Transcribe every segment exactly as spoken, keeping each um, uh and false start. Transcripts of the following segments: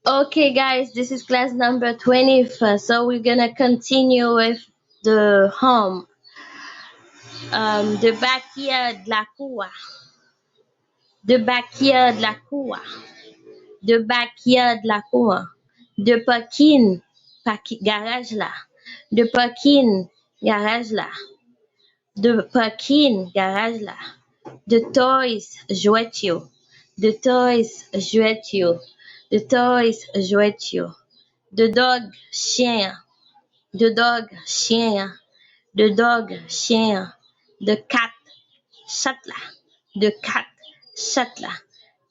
Okay, guys, this is class number twenty-four. So we're gonna continue with the home. Um, the backyard, lakou a. The backyard, lakou a. The backyard, lakou a. The parking, paki-, garaj la. The parking, garaj la. The parking, garaj la. The toys, jwèt yo. The toys, jwèt yo. The toys, jwèt yo. The dog, chen an. The dog, chen an. The dog, chen an. The cat, chat la. The cat, chat la.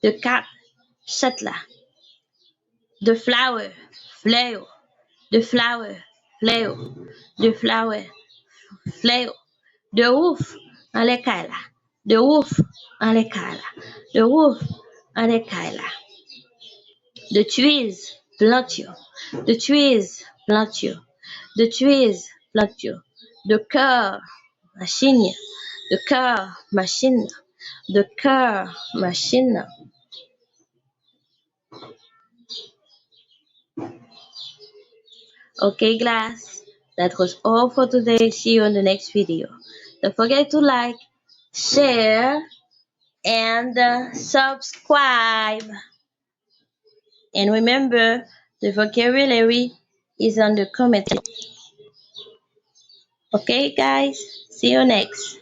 The cat, chat la. The flower, flè yo. The flower, flè yo. The flower, flè yo. The roof, anlè kay la. The roof, anlè kay la. The roof, anlè kay la. The trees, plant yo. The trees, plant yo. The trees, plant yo. The car, machin nan. The car, machin nan. The car, machin nan. Okay, class, that was all for today. See you in the next video. Don't forget to like, share, and uh, subscribe. And remember, the vocabulary is on the comment. Okay, guys, see you next.